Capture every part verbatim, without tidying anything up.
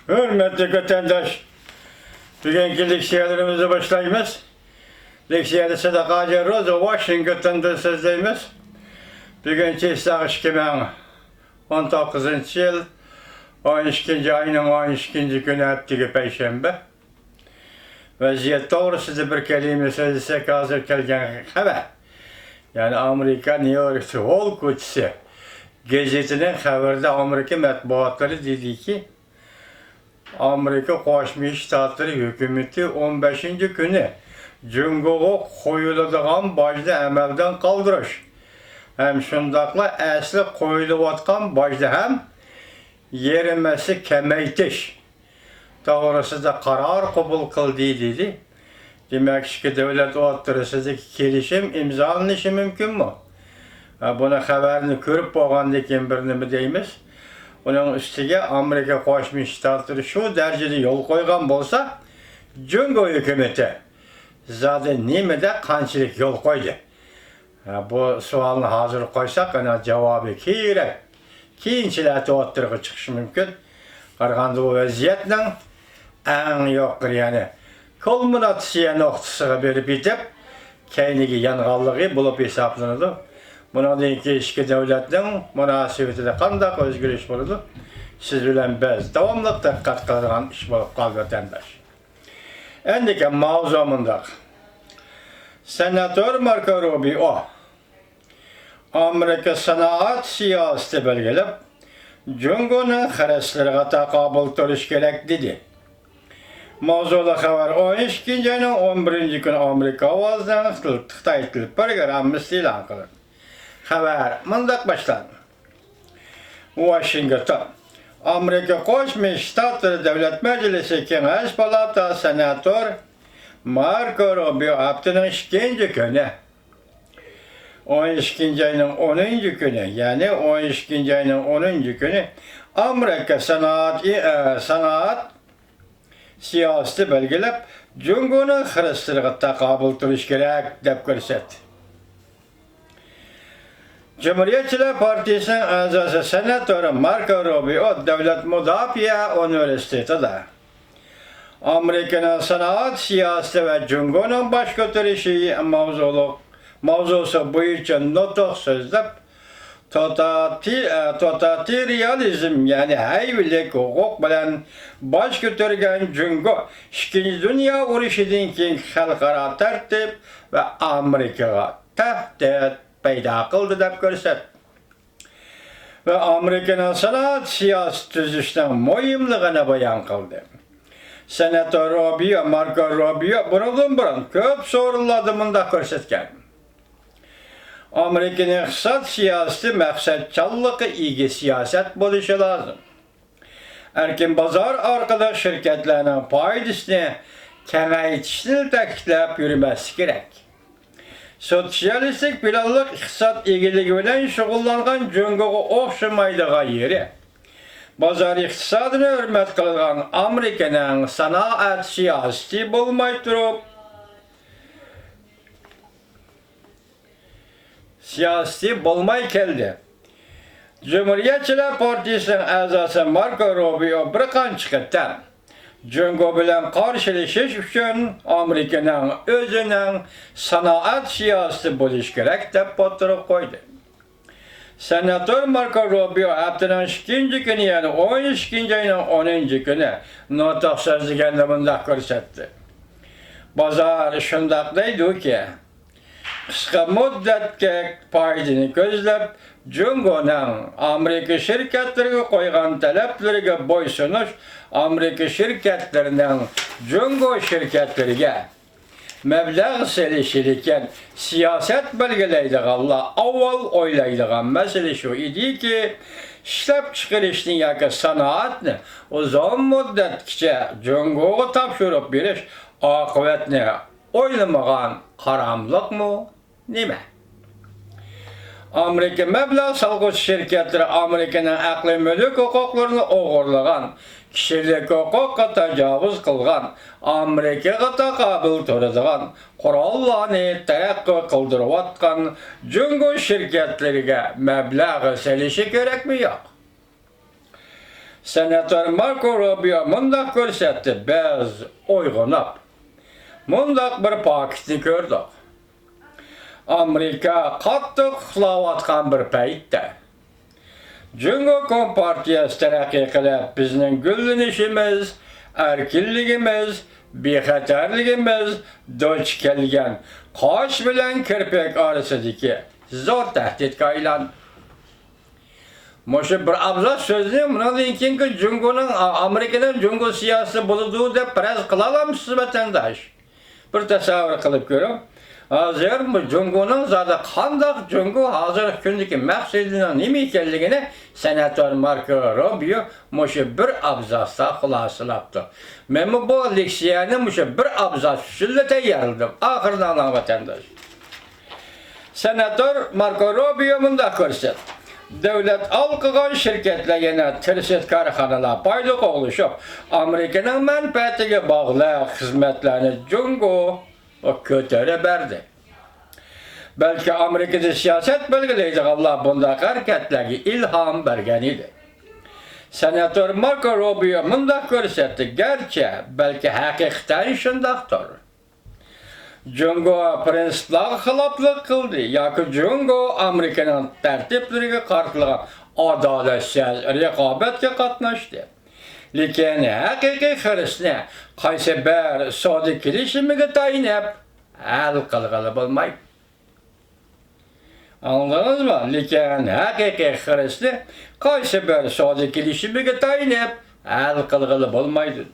ھۆرمەتلىك ۋەتەنداش، بۈگۈنكى لېكسىيەلىرىمىزنى باشلايمىز. لېكسىيەدە سادىق ھاجى روزى ۋاشىنگتوندىن سۆزلەيمىز. بۈگۈن چېسلاق ئىككى مىڭ ئون توققۇزىنچى يىل، ئون ئىككىنچى ئاينىڭ ئون ئىككىنچى كۈنى، ھەپتىگە پەيشەنبە. ۋەزىيەت توغرىسىدا بىر كەلىمە سۆزلىسەك، ھازىر كەلگەن خەۋەر. يەنى ئامېرىكا نيۇ يوركتىكى ھول كوچىسى گېزىتىنىڭ خەۋىرىدە ئامېرىكا مەتبۇئاتلىرى دېدىكى، ئامېرىكا قوشما شتاتلىرى ھۆكۈمىتى ئون بەشىنچى كۈنى جۇڭگوغا قويۇلىدىغان باجنى ئەمەلدىن قالدۇرۇش ھەم شۇنداقلا ئەسلى قويۇلۇۋاتقان باجنى ھەم يېرىم ھەسسە كېمەيتىش توغرىسىدا قارار قوبۇل قىلدى، دېدى. دېمەك، ئىككى دۆلەت ئوتتۇرىسىدىكى كېلىشىم ئىمزالىنىشى مۇمكىنمۇ؟ ھە، بۇنى خەۋەرنى كۆرۈپ بولغاندىن كېيىن بىر نېمە دەيمىز. ئۇنىڭ ئۈستىگە ئامېرىكا قوشما شتاتلىرى شۇ دەرىجىدە يول قويغان بولسا، جۇڭگو ھۆكۈمىتى زادى نېمىدە قانچىلىك يول قويدى؟ ھە، بۇ سوئالنى ھازىر قويساق، ئەنە جاۋابى كېرەك. كېيىنچىلەردە ئوتتۇرىغا چىقىشى مۇمكىن. قارىغاندا بۇ ۋەزىيەتنىڭ ئەڭ يۇقىرى، يەنى كۇلمىناتسىيە نۇقتىسىغا بېرىپ يېتىپ، كەينىگە يانغانلىقى بولۇپ ھېسابلىنىدۇ. بۇنىڭدىن كېيىن ئىككى دۆلەتنىڭ مۇناسىۋىتىدە قانداق ئۆزگىرىش بولىدۇ؟ سىز بىلەن بىز داۋاملىق دىققەت قىلىدىغان ئىش بولۇپ قالدى، ۋەتەنداش. ئەندىكىن ماۋزۇ مۇنداق. سېناتور ماركو روبىئو ئامېرىكا سانائەت سىياسىتى بەلگىلەپ، جۇڭگونىڭ خىرىسلىرىغا تاقابىل تۇرۇش كېرەك، دېدى. ماۋزۇلۇق خەۋەر ئون ئىككىنچى ئاينىڭ ئون بىرىنچى كۈنى ئامېرىكا ئاۋازىنىڭ خىتاي تىل پروگراممىسىدا ئېلان قىلىندى. خەۋەر مۇنداق باشلاندى. ۋاشىنگتون. ئامېرىكا قوشما شتاتلىرى دۆلەت مەجلىسى كېڭەش پالاتا سېناتور ماركو روبىئو ھەپتىنىڭ ئىككىنچى كۈنى، ئون ئىككىنچى ئاينىڭ ئونىنچى كۈنى، يەنى ئون ئىككىنچى ئاينىڭ ئونىنچى كۈنى ئامېرىكا سانائەت، ئە، سانائەت سىياسىتى بەلگىلەپ، جۇڭگونىڭ خىرىسلىرىغا تاقابىل تۇرۇش كېرەك، دەپ كۆرسەتتى. جۇمھۇرىيەتچىلەر پارتىيىسىنىڭ ئەزاسى سېناتور ماركو روبىئو دۆلەت مۇداپىئە ئۇنىۋېرسىتېتىدا ئامېرىكىنىڭ سانائەت سىياسىتى ۋە جۇڭگونىڭ باش كۆتۈرۈشى ماۋزۇلۇق، ماۋزۇسى بويىچە نۇتۇق سۆزلەپ، توتاتى-، ئە، توتاتىرىيالىزم، يەنى ھەيۋىلىك ھوقۇق بىلەن باش كۆتۈرگەن جۇڭگو ئىككىنچى دۇنيا ئۇرۇشىدىن كېيىنكى خەلقئارا تەرتىپ ۋە ئامېرىكىغا تەھدىت پەيدا قىلدى، دەپ كۆرسەتتى ۋە ئامېرىكىنىڭ سانائەت سىياسىتى تۈزۈشنىڭ مۇھىملىقىنى بايان قىلدى. سېناتور روبىيو، ماركو روبىيو بۇنىڭدىن بۇرۇن كۆپ سورۇنلاردا مۇنداق كۆرسەتكەن. ئامېرىكىنىڭ ئىقتىساد سىياسىتى مەقسەتچانلىققا ئىگە سىياسەت بولۇشى لازىم. ئەركىن بازار ئارقىلىق شىركەتلەرنىڭ پايدىسىنى كېڭەيتىشنى تەكىتلەپ يۈرمەسلىك كېرەك. سوتسىيالىستىك پىلانلىق ئىقتىساد ئىگىلىكى بىلەن شۇغۇللانغان جۇڭگوغا ئوخشىمايدىغان يېرى، بازار ئىقتىسادىنى ھۆرمەت قىلىدىغان ئامېرىكىنىڭ سانائەت سىياسىتى بولماي تۇرۇپ، سىياسىتى بولماي كەلدى. جۇمھۇرىيەتچىلەر پارتىيىسىنىڭ ئەزاسى ماركو روبىئو بىر قانچە قېتىم جۇڭگو بىلەن قارشىلىشىش ئۈچۈن ئامېرىكىنىڭ ئۆزىنىڭ سانائەت سىياسىتى بولۇشى كېرەك، دەپ ئوتتۇرىغا قويدى. سېناتور ماركو روبىئو ھەپتىنىڭ ئىككىنچى كۈنى، يەنى ئون ئىككىنچى ئاينىڭ ئونىنچى كۈنى نۇتۇق سۆزلىگەندە مۇنداق كۆرسەتتى. بازار شۇنداق دەيدۇكى، قىسقا مۇددەتكە پايدىنى كۆزلەپ، جۇڭگونىڭ ئامېرىكا شىركەتلىرىگە قويغان تەلەپلىرىگە بويسۇنۇش، ئامېرىكا شىركەتلىرىنىڭ جۇڭگو شىركەتلىرىگە مەبلەغ سېلىشىدىكەن. سىياسەت بەلگىلەيدىغانلار ئاۋۋال ئويلايدىغان مەسىلە شۇ ئىدىكى، ئىشلەپچىقىرىشنى ياكى سانائەتنى ئۇزۇن مۇددەتكىچە جۇڭگوغا تاپشۇرۇپ بېرىش ئاقىۋەتنى ئويلىمىغان قاراملىقمۇ نېمە؟ ئامېرىكا مەبلەغ سالغۇچى شىركەتلىرى ئامېرىكىنىڭ ئەقلىي مۈلۈك ھوقۇقلىرىنى ئوغرىلىغان، كىشىلىك ھوقۇققا تاجاۋۇز قىلغان، ئامېرىكىغا تاقابىل تۇرىدىغان قوراللارنى تەرەققىي قىلدۇرۇۋاتقان جۇڭگو شىركەتلىرىگە مەبلەغ سېلىشى كېرەكمۇ يوق؟ سېناتور ماركو روبىيو مۇنداق كۆرسەتتى: بىز ئويغىنىپ، مۇنداق بىر پاكىتنى كۆردۇق. ئامېرىكا قاتتىق ئۇخلاۋاتقان بىر پەيتتە، جۇڭگو كومپارتىيەسى تەرەققىي قىلىپ، بىزنىڭ گۈللىنىشىمىز، ئەركىنلىكىمىز، بىخەتەرلىكىمىز دۇچ كەلگەن قاش بىلەن كىرپىك ئارىسىدىكى زور تەھدىتكە ئايلاندى. مۇشۇ بىر ئابزاس سۆزنى مۇنىڭدىن كېيىنكى جۇڭگونىڭ، ئا-، ئامېرىكىنىڭ جۇڭگو سىياسىتى بولىدۇ دەپ پەرەز قىلالامسىز، ۋەتەنداش؟ بىر تەسەۋۋۇر قىلىپ كۆرۈڭ. ھازىر بۇ جۇڭگونىڭ زادى قانداق جۇڭگو ھازىرقى كۈندىكى مەقسىتىنىڭ نېمە ئىكەنلىكىنى سېناتور ماركو روبىيو مۇشۇ بىر ئابزاستا خۇلاسىلاپتۇ. مەنمۇ بۇ لېكسىيەنى مۇشۇ بىر ئابزاس ئۈچۈنلا تەييارلىدىم. ئاخىرىنى ئاڭلاڭ، ۋەتەنداش. سېناتور ماركو روبىيو مۇنداق كۆرسەتتى: دۆلەت ھالقىغان شىركەتلەر يەنە تىرىشىت كارخانىلار پايدا قوغلىشىپ، ئامېرىكىنىڭ مەنپەئەتىگە باغلىق خىزمەتلەرنى جۇڭگو كۆتۈرۈپ بەردى. بەلكى ئامېرىكىدا سىياسەت بەلگىلەيدىغانلار بۇنداق ھەرىكەتلەرگە ئىلھام بەرگەن ئىدى. سېناتور ماركو روبىيو مۇنداق كۆرسەتتى: گەرچە بەلكى ھەقىقەتەن شۇنداقتۇر. جۇڭگو پىرىنسىپلارغا خىلاپلىق قىلدى ياكى جۇڭگو ئامېرىكىنىڭ تەرتىپلىرىگە قارىتىلغان ئادالەتسىز رىقابەتكە قاتناشتى. لېكىن ھەقىقىي خىرىسنى قايسى بىر سودا كېلىشىمىگە تايىنىپ ھەل قىلغىلى بولمايدۇ. ئاڭلىدىڭىزمۇ؟ لېكىن ھەقىقىي خىرىسنى قايسى بىر سودا كېلىشىمىگە تايىنىپ ھەل قىلغىلى بولمايدۇ.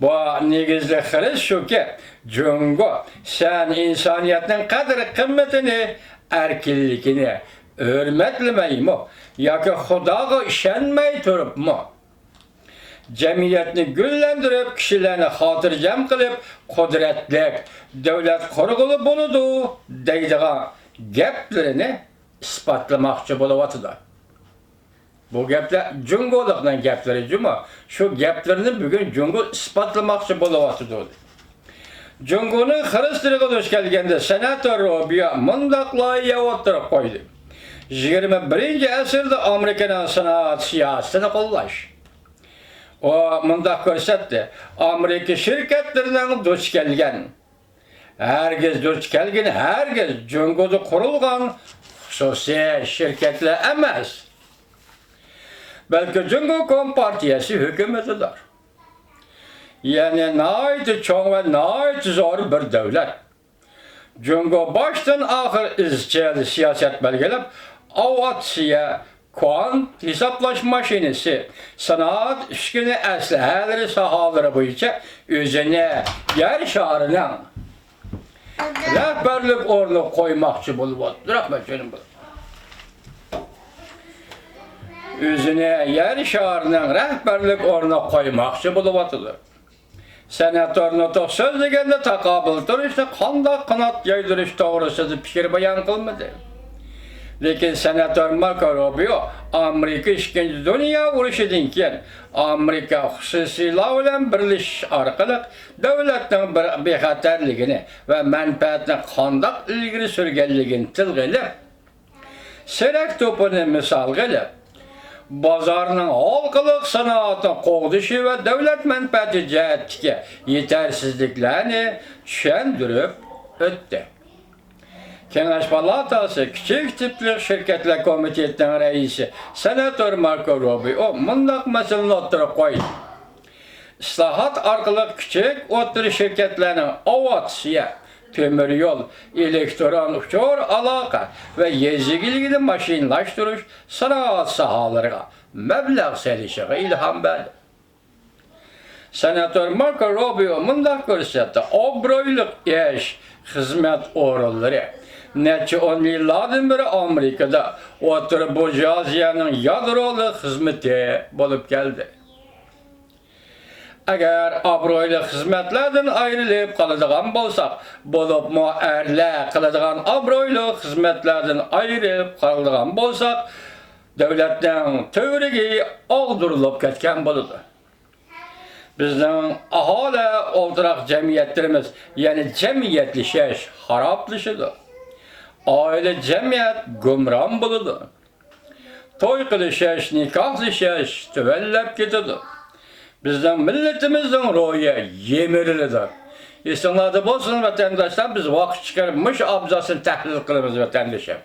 بۇ نېگىزلىك خىرىس شۇكى، جۇڭگو، سەن ئىنسانىيەتنىڭ قەدىر-قىممىتىنى، ئەركىنلىكىنى ھۆرمەتلىمەيمۇ ياكى خۇداغا ئىشەنمەي تۇرۇپمۇ، جەمئىيەتنى گۈللەندۈرۈپ، كىشىلەرنى خاتىرجەم قىلىپ، قۇدرەتلىك دۆلەت قۇرغىلى بولىدۇ دەيدىغان گەپلىرىنى ئىسپاتلىماقچى بولۇۋاتىدۇ. بۇ گەپلەر جۇڭگولۇقنىڭ گەپلىرى جۇمۇ. شۇ گەپلىرىنى بۈگۈن جۇڭگو ئىسپاتلىماقچى بولۇۋاتىدۇ. جۇڭگونىڭ خىرىسلىرىغا دۇچ كەلگەندە سېناتور روبىيو مۇنداق لايىھە ئوتتۇرىغا قويدى: يىگىرمە بىرىنچى ئەسىردە ئامېرىكىنىڭ سانائەت سىياسىتىنى قوللاش. ئۇ مۇنداق كۆرسەتتى: ئامېرىكا شىركەتلىرىنىڭ دۇچ كەلگەن، ھەرگىز دۇچ كەلگىنى ھەرگىز جۇڭگودا قۇرۇلغان خۇسۇسىي شىركەتلەر ئەمەس، بەلكى جۇڭگو كومپارتىيەسى ھۆكۈمىتىدۇر. يەنى ناھايىتى چوڭ ۋە ناھايىتى زور بىر دۆلەت. جۇڭگو باشتىن ئاخىر ئىزچىل سىياسەت بەلگىلەپ، ئاۋىئاتسىيە، كۋانت ھېسابلاش ماشىنىسى، سانائەت ئۈسكۈنە ئەسلىھەلىرى ساھەلىرى بويىچە ئۆزىنى يەر شارىنىڭ رەھبەرلىك ئورنىغا قويماقچى بولۇۋاتىدۇ. رەھمەت، جېنىم بالام. ئۆزىنى يەر شارىنىڭ رەھبەرلىك ئورنىغا قويماقچى بولۇۋاتىدۇ. سېناتور نۇتۇق سۆزلىگەندە تاقابىل تۇرۇشتا قانداق قانات يايدۇرۇش توغرىسىدا پىكىر بايان قىلمىدى. لېكىن سېناتور ماركو روبىيو ئامېرىكا ئىككىنچى دۇنيا ئۇرۇشىدىن كېيىن ئامېرىكا خۇسۇسىيلار بىلەن بىرلىشىش ئارقىلىق دۆلەتنىڭ بىر بىخەتەرلىكىنى ۋە مەنپەئەتىنى قانداق ئىلگىرى سۈرگەنلىكىنى تىلغا ئېلىپ، سېرەك توپىنى مىسالغا ئېلىپ، بازارنىڭ ھالقىلىق سانائەتنى قوغدىشى ۋە دۆلەت مەنپەئەتى جەھەتتىكى يېتەرسىزلىكلەرنى چۈشەندۈرۈپ ئۆتتى. كېڭەش پالاتاسى كىچىك تىپلىق شىركەتلەر كومىتېتىنىڭ رەئىسى سېناتور ماركو روبىئو مۇنداق مەسىلىنى ئوتتۇرىغا قويدى: ئىسلاھات ئارقىلىق كىچىك ئوتتۇرا شىركەتلەرنىڭ ئاۋىئاتسىيە، تۆمۈر يول، ئېلېكترون ئۇچۇر ئالاقە ۋە يېزا ئىگىلىكىنى ماشىنىلاشتۇرۇش سانائەت ساھەلىرىگە مەبلەغ سېلىشىغا ئىلھام بەردى. سېناتور ماركو روبىئو مۇنداق كۆرسەتتى: ئابرۇيلۇق ئىش، خىزمەت ئورۇنلىرى نەچچە ئون يىللاردىن بېرى ئامېرىكىدا ئوتتۇرا بۇرژۇئازىيەنىڭ يادرولۇق خىزمىتى بولۇپ كەلدى. ئەگەر ئابرۇيلۇق خىزمەتلەردىن ئايرىلىپ قالىدىغان بولساق، بولۇپمۇ ئەرلەر قىلىدىغان ئابرۇيلۇق خىزمەتلەردىن ئايرىلىپ قالىدىغان بولساق، دۆلەتنىڭ تۈۋرۈكى ئاغدۇرۇلۇپ كەتكەن بولىدۇ. بىزنىڭ ئاھالە ئولتۇراق جەمئىيەتلىرىمىز، يەنى جەمئىيەتلىشىش خارابلىشىدۇ. ئائىلە جەمئىيەت گۇمران بولىدۇ. توي قىلىشىش، نىكاھلىشىش تۆۋەنلەپ كېتىدۇ. بىزنىڭ مىللىتىمىزنىڭ روھى يىمىرىلىدۇ. ئېسىڭلاردا بولسۇن، ۋەتەنداشلار، بىز ۋاقىت چىقىرىپ مۇشۇ ئابزاسنى تەھلىل قىلىمىز، ۋەتەندىشىم.